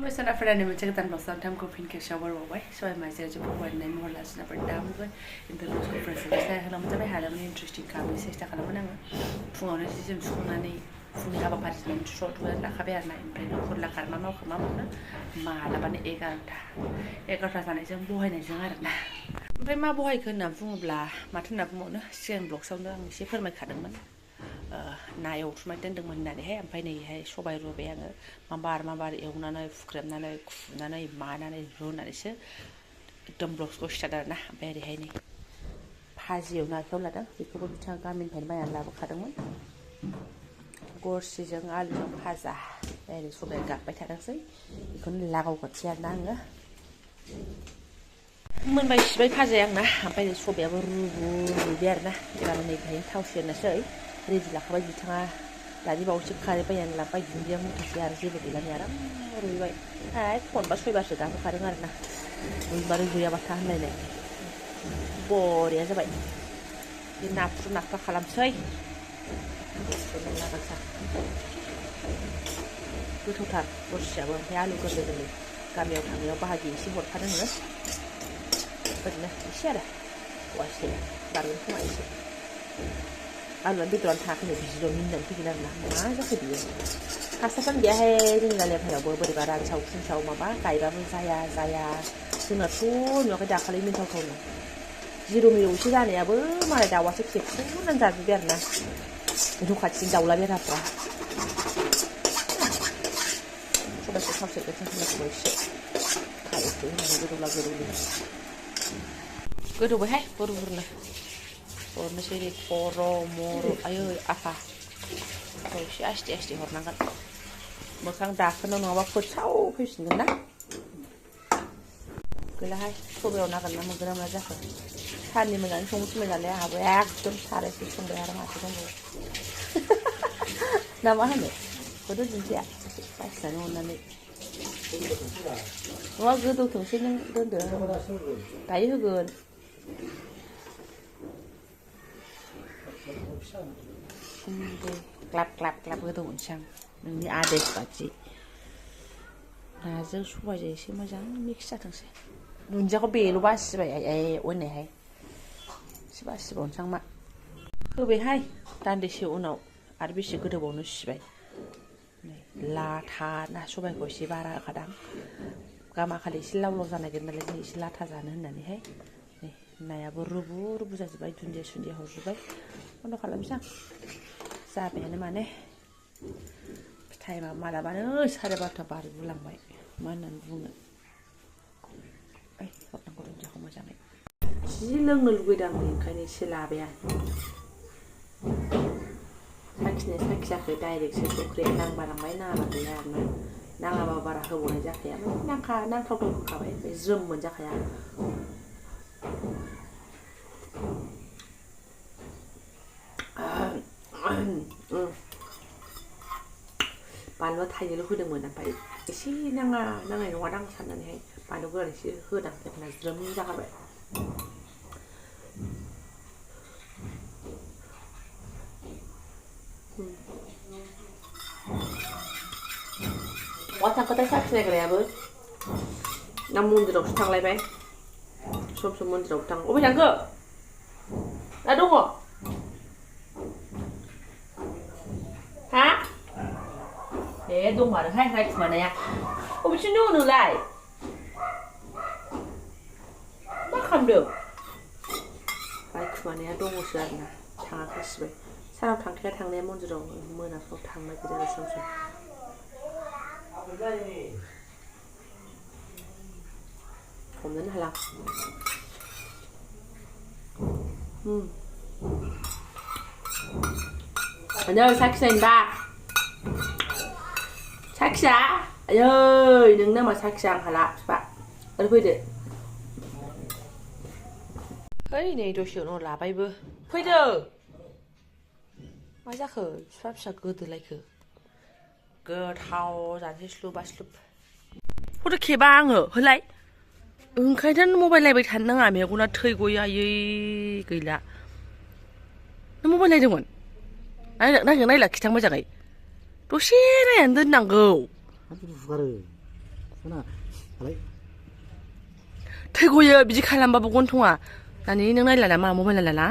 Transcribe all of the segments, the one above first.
Mesela freni mi çekten bastan tam kopin ke shower bawai soy mai se jupo wan nai mo la sna perdam go internet conference saya halam tabe halam ni interesting kami sesta kalam nang fungona sistem sunani funi haba parti nam short wa la khabe na impai ko la karma mau khama na ma la ban egarta sanai jeng bohai nai jeng arna ओमफ्राय मा बहायखो होनना बुङोब्ला माथो होनना बुंबावनो सिगां ब्लगसावनो आं एसे फोरमायखादोंमोन ना एवथुमनाय दोन्दोंमोन होननानैहाय ओमफ्राय नैहाय सबाय रुबाय आङो माबार एवनानै फुख्रेबनानै खुनानै मानानै रुनानैसो एकदम ब्लगखौ स्टार्ट आरोना ओमफ्राय ओरैहाय नै भाजि एवनो आखायाव लादों बेखौबो बिथाङा गामिनिफ्रायनो बायनानै लाबोखादोंमोन गरसिजों आलुजों भाजा ओमफ्राय ओरै सबाया गाबबाय थादोंसै बेखौनो लागावगोनसै आरोना आङो मोनबाय सिबाय भाजाया आंना ओमफ्राय सबायाबो रुबाय आरोना एबार नै बेहायनो थाव सेरनोसै रेडि लाखाबाय बिथाङा दानि बावैसो खारै बायनानै लाबाय दुन्दिया मुथासे आरो जेबो गैला नै आराम रुइबाय खनबा सयबारसो गाबहोखादों आरोना रुइबारो रुइयाबाथा होनलायनाय बरिया जाबाय बे नाफ्रा खालामसै गोथावथार गरसियाबो ओमफ्राय आलु गोरलै गामियाव थांनायाव बाहागि एसे हरफादों नोङो ओरैनो एसे आरो औवासे बारगोन खोमा एसे आलुआ बेदरानो थाङाखै बिजिल' मिनिनानै फैगोन आरोना मा जाखो बियो हासारफ्रानो गैयाहाय जोंनि लालेफायावबो बोरैबा रानसाव खुनसाव माबा गायबाबो जाया जोंनाथ' नुवाखै दाखालि मिन्थावथावनो जिर' मिरौसो जानायाबो मालाय दाउआसो खेबस'नानै जाजोब्बाय आरोना न' खाथिनि दाउला बेराफ्रा सबायखौ थाव सेरगोन सबायखौ एसे खारैखौ होनानै गोदौबायहाय बुरनो हरनोसै ओरै खर' मर' आयै आफा एसे आस्थे हरनांगोन मोखां दाखोनाव नङाबा फोसाव फैफिनगोन ना गैलाहाय सबायाव नागिरना मोनगोन ना मोना जाखो साननि मोजाङै संनो थिनबाय नालाय आंहाबो एकदम सारायसे संबाय आरो माथो दंबावो ना मा होनो होदो दुन्दिया बासिनानै अननानै नङा गोदौथोंसै नों दोनदो दायो होगोन ग्लाब गोदौनोसै आं नोंनि आदेश बादि नाजों सबायजों एसे मोजां मिक्स जाथोंसै दुन्दियाखौ बेल' बासिबाय अननायहाय एसे बासिबावनोसै आं मा होबायहाय दान्दिसे उनाव आरो बेसे गोदौबावनो सिबाय लाथा ना सबायखौ एसे बारा होखादां गामाखालि एसे लाव जानो नागिरो नालाय जों एसे लाथा जानो होननानैहाय नै नायाबो रुबु जाजोब्बाय दुन्दिया हरजोब्बाय बन्द' खालामसै आं जाबायानो माने टाइमा मालाबानो 12:30 बारगुलांबाय मा होननानै बुंनो हरनांगौ दुन्दियाखौ मोजाङै जि लोंनो लुगैदों आं ओंखायनो एसे लाबाय आं साखियाखै डाइरेक्टसो संख्रिया नांबा नांबाय नाङाबा गैया आरोना नाङाबा बारा होबावनाय जाखाया नांथावथाव होखाबाय ओमफ्राय ज्रोम मोनजाखाया बानलुआ थाइनैल' होदोंमोन ओमफ्राय एसे नांनाय नङादां साननानैहाय बानलु गोरान एसे होदां एखना ज्रोम जाखाबाय थांखोथाय साखिनायग्रायाबो ना मन्दिरावसो थांलायबाय सम मन्दिरावबो थाङो अबे थांखो ना दङ हा दंमारोहाय रायखुमानाया अबेसिम दङ नोंलाय मा खालामदों रायखुमानाया दङसो आरोना थाङाखै सिबाय सानाव थांखाया थांनाया मन्दिराव मोनाफ्राव थांनो नागिरो आरो सम हमनोनो हाला नै साखिनायनोबा साखिया आयै नोंनो मा साखिया आं हाला बिफा ओरै फैदो नै दसे उनाव लाबायबो फैदो मा जाखो बिफा फिसा गोदोलायखो गोथाव जानोसै स्लुबा स्लुब फट' खेबा आङो होलाय ओंखायनो मबाइल नायबाय थानो नाङा मेगना थै गयो आयै गैला नों मबाइल नायदोंमोन नायला खिथां मोजाङै दसे नायनानै दोननांगौ थैग'यो बिदि खालामबाबो गन्थङा दानि नों नायला नामा मबाइल नायला ना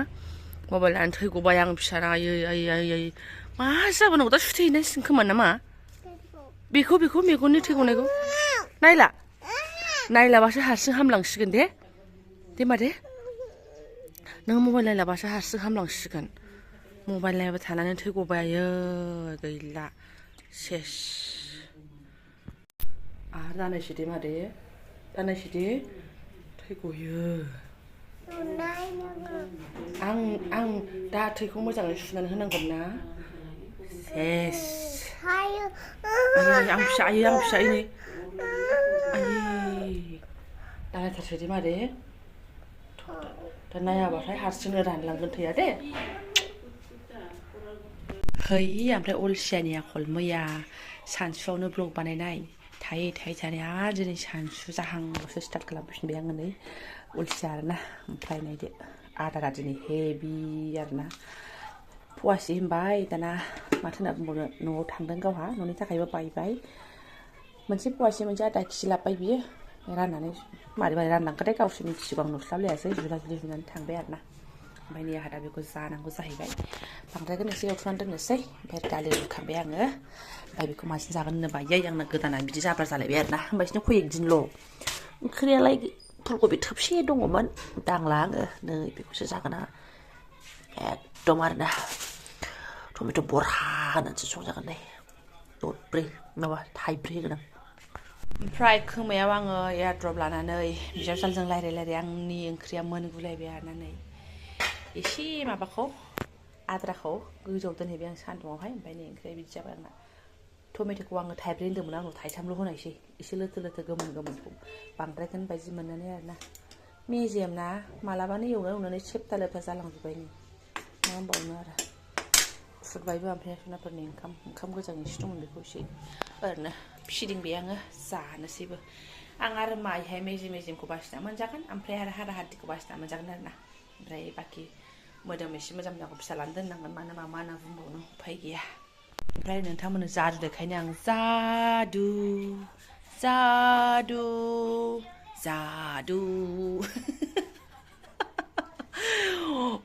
मबाइलानो थैग'बाय आं फिसाना आयै मा जाबोनांगौ दा सुथेहैनांसिगोन खोमा नामा बेखौ मेगननि थैग'नायखौ नायलाबासो हारसिं हामलांसिगोन दे मा दे नों मबाइल नायलाबासो हारसिं हामलांसिगोन मबाइल नायबाय थानानै थैग'बाय आयै गैला सेस आरो दानायसै दे मादै दानायसै दे थैग'यो आं दा थैखौ मोजाङै सुनानै होनांगोन ना सेस आं फिसा नै आयै दानायथारसै दे मादै दा नायाबाथाय हारसिंनो रानलांगोन थैया दे है ओमफ्राय अलसियानि आखल मैया सानसुआवनो ब्लग बानायनाय थायै आरो दिनै सानसु जाहांल'सो स्टार्ट खालामफिनबाय आङो नै अलसिया आरोना ओमफ्राय नायदो आदारा दिनै हेभि आरोना फवासे होनबाय दाना माथो होनना बुंबावनो न'आव थांदों गावहा न'नि थाखायबो बायबाय मोनसे फवासे मोनसे आधा केजि लाबोबाय बियो राननानै मारै रानलांखाथाय गावसोर मिथिगौ आं नुस्लाबलायासै जुनानै थांबाय आरोना ओमफ्राय नै आंहा दा बेखौ जानांगौ जाहैबाय बांद्रायखौ एसे एवथ्रनानै दोननोसै ओमफ्राय दालि रुखांबाय आङो ओमफ्राय बेखौ माजों जागोन होनोबा आंना गोदाना बिदि जाब्रा जालायबाय आरोना होमबासिनो फैयो दिनल' ओंख्रियालाय फुलकबि थोबसे दङमोन दांला आङो नै बेखौसो जागोन आं एकदम आरोना टमेट' बरहा होनानैसो संजागोन नै थाइब्रै होगोन आं ओमफ्राय खोमायाव आङो एयारड्रप लानानै बिजावजालजों रायलाय आंनि ओंख्रिया मोनगुलायबाय आरोना नै एसे माबाखौ आद्राखौ गोजौआव दोनहैबाय आं सान्दुङावहाय ओमफ्राय नै ओंख्रिया बिदि जाबाय आंना टमेट'खौ आङो थाइब्रै होन्दोंमोन आंनाव थाइथामल' होनायसै एसे लोथो गोमोनखौ बांद्रायखौनो बायदि मोननानै आरोना मेजेम ना मालाबानो एवनानै सेबथा लेबथा जालांजोब्बाय नै मा होनबावनो आरो खुरबायबो ओमफ्राय सनाफोरनि ओंखाम गोजां एसे दंमोन बेखौ एसे ओरैनो फिदिंबाय आङो जानोसैबो आं आरो माइहाय मेजेमखौ बासिना मोनजागोन ओमफ्राय आरो हारा हादिखौ बासिना मोनजागोन आरोना ओमफ्राय बाखि मोदोम एसे मोजांखौ फिसालानो दोननांगोन मानो मा होनना बुंबावनो उफाय गैया ओमफ्राय नोंथांमोननो जादु देखायनो आं जादु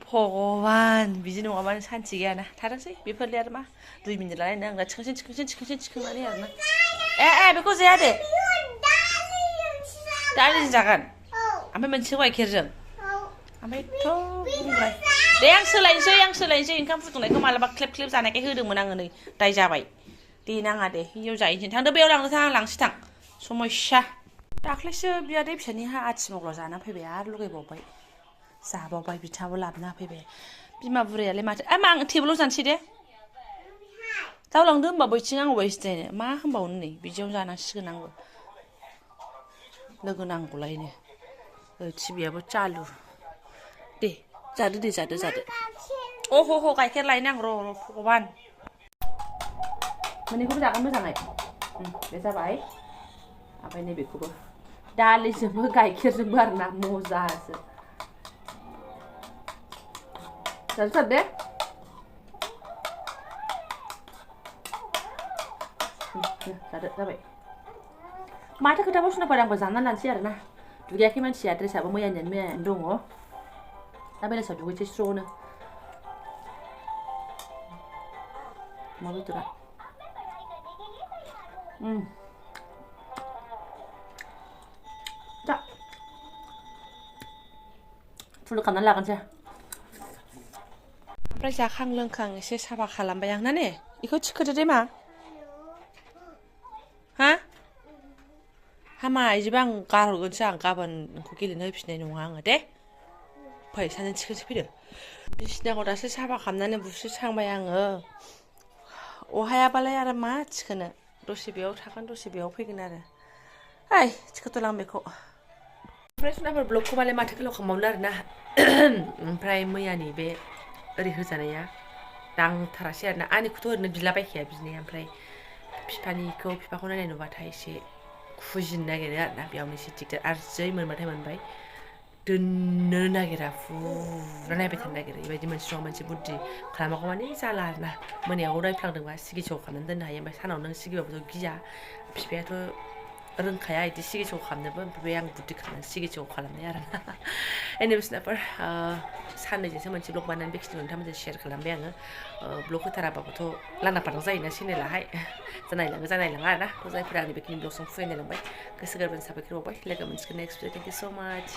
भगबान बिदि नङाबानो सान्थि गैयाना थाथोंसै बेफोरलाय आरो मा 2 मिनिट लानायनो आं दा थिखांनानै आरोना बेखौ जाया दे दालिजों जागोन ओमफ्राय मोनसेखौ गाइखेरजों ओमफ्रायथ' बुंबाय दे आं सोलायनोसै ओंखाम फुदुंनायखौ मालाबा क्लेब जानायखाय होदोंमोन आङो नै दाय जाबाय दे नाङा दे इयाव जाहैनोसै थांदो बेयाव लांनो थां आं लांसै थां समस्या दाख्लैसो बियादै फिसानि आथिमंगल जाना फैबाय आरो लगायबावबाय जाबावबाय बिथाङाबो लाबोना फैबाय बिमा बुरायालाय माथो मा आं टेबोलाव जानोसै दे दावलांदो होनबा बैथिं आंबो जिरायनो मा होनबावनो नै बिदियाव जानांसिगोन आंबो लोगो नांगौलायनो टिभियाबो चालु दे जादो अह गाइखेर लायनो आं र' भगबान मोननैखौबो जागोन मोजाङै बे जाबाय ओमफ्राय नैबेखौबो दालिजोंबो गाइखेरजोंबो आरोना मजासो जादो दे जादो जाबाय माथो खोथाखौ सुनाफार आंबो जाना लानोसै आरोना दुगैयाखै मानसिया ड्रेसाबो मैयानियानो दङ दा बेलासियाव दुगैसै स्र'नो अमा बेदरा दा फुल खालामनानै लागोनसै ओमफ्राय जाखां लोंखां एसे साफा खालामबाय आं ना ने बेखौ थिखोदो दे मा हामा इदिबा आं गारहरगोनसो आं गाबोन नोंखौ गेलेनो होफिननाय नङा आङो दे फैसाजों थिखोनोसै फैदो बिसिनाखौ दासो साफा खालामनानै बुस्रिस्रांबाय आङो अहायाबालाय आरो मा थिखोनो दसे बेयाव थागोन दसे बेयाव फैगोन आरो थिखोथ'लां बेखौ ओमफ्राय सुनाफोर ब्लगखौ मालाय माथो गोलाव खालामबावनो आरोना ओमफ्राय मैयानि बे ओरै होजानाया दांथारासै आरोना आंनिखौथ' ओरैनो बिलाबायखाया बिनाया ओमफ्राय बिफाखौ नायनाय नुबाथाय एसे खुजिनो नागिरो आरोना बेयावनो एसे दिगदार आरो जै मोनबाथाय मोनबाय दोननो नागिरा फुरा नायबाय थानो नागिरो बेबायदि मोनसे नङा मोनसे बुद्धि खालामागौ माने जाला आरोना मोनायाव रायफ्लांदोंबा सिगि सग खालामनानै दोननो हायो ओमफ्राय सानाव नों सिगिबाबोथ' गिया बिफायाथ' रोंखाया इदि सिगिसाव खालामनोबो ओमफ्राय आं बुद्धि खालामनानै सिगिसाव खालामनाय आरो ना एनिवेसनाफोर साननैजोंसो मोनसे ब्लग बानायनानै बेखिनियावनो नोंथांमोनजों शेयार खालामबाय आङो ब्लग होथाराबाबोथ' लांदां फादां जायोना चेनेलाहाय जानायलाङा आरो ना जायफोरा आंनि बेखिनि ब्लग सम फुरायनायलांबाय गोसो गोरबोनि साबायखर बावबाय लोगो मोनसिगोन नेक्स्ट भिडिअ थेंक इउ स' माच